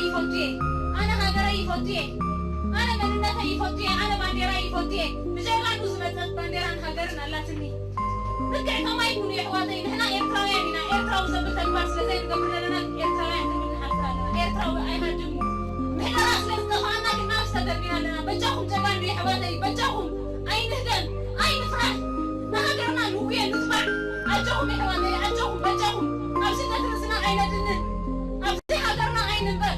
ይፈቱ እየ። ኣነ ሃገረይ ይፈቱ እየ። ኣነ መንነተይ ይፈቱ እየ። ኣነ ባንዴራይ ይፈቱ እየ። ብጀጋኑ ዝመጸት ባንዴራን ሃገርን ኣላትኒ። ልክዕ ከማይ ኩኑ የሕዋተይ፣ ንሕና ኤርትራውያን ኢና። ኤርትራዊ ዘብል ተግባር ስለ ዘይንገብር ዘለና ኤርትራውያን ክንብል ንሓፍር ኣለና። ኤርትራዊ ኣይሃድም እዩ። ምሕደራ ስለ ዝጠፍኣና ግን ናብ ዝተደርቢና ኣለና። በጃኹም ጀጋኑ የሕዋተይ፣ በጃኹም ኣይንህደም፣ ኣይንፍራሕ። ንሃገርና ንውየ ንትባዕ። ኣጆኹም የሕዋተይ፣ ኣጆኹም፣ በጃኹም። ኣብ ስደት ርእስና ኣይነድንን። ኣብዚ ሃገርና ኣይንንበር።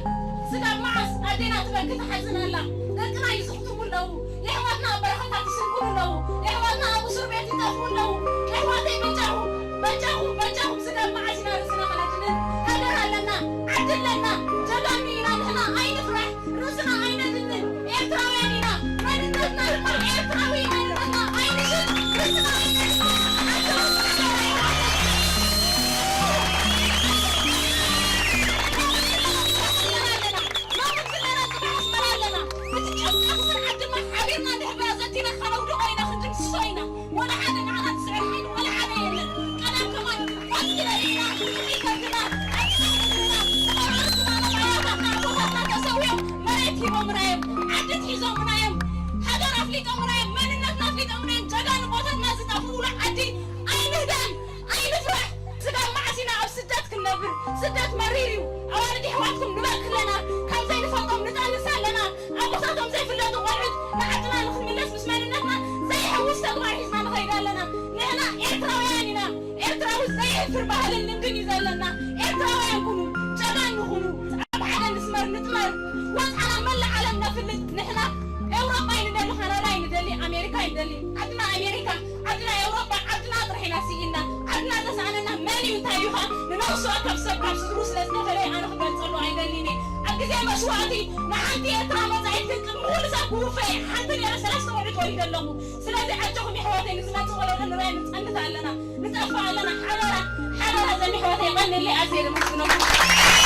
ስጋብ መዓስ ኣዴና ትበኪ ትሓዝን ኣላ? ደቅና ይዝኽትሙ ኣለዉ። የሕዋትና ኣብ በረኻታት ይስንክሉ ኣለዉ። የሕዋትና ኣብ እስር ቤት ይጠፍኡ ኣለዉ። የሕዋተይ በጃኹም፣ በጃኹም፣ በጃኹም። ስጋብ መዓስ ኢና ርእስና ከነድንን? ሃገር ኣለና፣ ዓዲ ኣለና፣ ጀጋኑ ኢና ንሕና። ኣይንፍራሕ፣ ርእስና ኣይነድንን። ኤርትራውያን ኢና። መንነትና ድማ ኤርትራዊ መንነትና ኣይንሽጥ። ርእስና ኣይነድንን። ሎሚ ዘለና ጽባሕ ኣስመራ ኣለና። እቲ ጨፍጫፍ ስርዓት ድማ ሓቢርና እንድሕር ደኣ ዘቲና ከነውድቖ ኢና፣ ክንድምስሶ ኢና። ወላ ሓደ ንዓና ዝስዕር ሓይሊ ወላ ሓደ የለን። ቀደም ከማን ፋሲል ኢና፣ ኢፈርድና፣ ዓድና ሒዝና፣ ንቆርበት ዝማነ ኣያታትና ኣቦታትና ተሰዊኦም መሬት ሂቦምና እዮም። ዓዲ ሒዞምና እዮም። ሃገር ኣፍሊጦምና እዮም። መንነትና ኣፍሊጦምና እዮም። ጀጋኑ ኣቦታትና ዝጠፍኡሉ ዓዲ ኣይንህደም፣ ኣይንፍራሕ። ስጋብ መዓስ ኢና ኣብ ስደት ክንነብር? ስደት መሪር እዩ። ኣዋልድ የሕዋትኩም ንበኪ ኣለና። ከም ዘይንፈልጦም ንጠንስ ኣለና። ኣቦታቶም ዘይፍለጡ ቆልዑት ንዓድና ንኽንምለስ ምስ መንነትና ዘይሕውስ ተግባር ሒዝና ንኸይድ ኣለና። ንሕና ኤርትራውያን ኢና። ኤርትራዊ ዘየሕፍር ባህልን ልምድን እዩ ዘለና። ኤርትራውያን ኩኑ፣ ጀጋኑ ኩኑ። ኣብ ሓደ ንስመር፣ ንጥመር። ወጻና መላእ ዓለም ነፍልጥ። ንሕና ኤውሮጳ ኣይንደሊ፣ ካናዳ ኣይንደሊ፣ ኣሜሪካ ኣይንደሊ። ዓድና ኣሜሪካ፣ ዓድና ኤውሮጳ፣ ዓድና ጥራሕ ኢና ስኢንና። ዓድና ዘስኣነና መን እዩ እንታይ እዩ ኸኣ ንነፍሲ ወከፍ ሰብ ካብ ስድሩ ስለ ዝተፈለየ ኣነ ክገልጸሉ ኣይደልን እየ። ኣብ ግዜ መስዋእቲ ንሓንቲ ኤርትራ መጻኢት ግን ቅድሚ ኩሉ ሰብ ክውፈ እየ። ሓንቲ ነይረ ሰለስተ ቆልዑ ተወሊደ ኣለኹ። ስለዚ ኣጆኹም የሕዋተይ ንዝመጽእ ቆልዑ ንርኣይ ንጸንት ኣለና። ንጠፍእ ኣለና። ሓደራ፣ ሓደራ ዘም የሕዋተይ የቐንየለይ ኣዝየ ደመስግነኩም።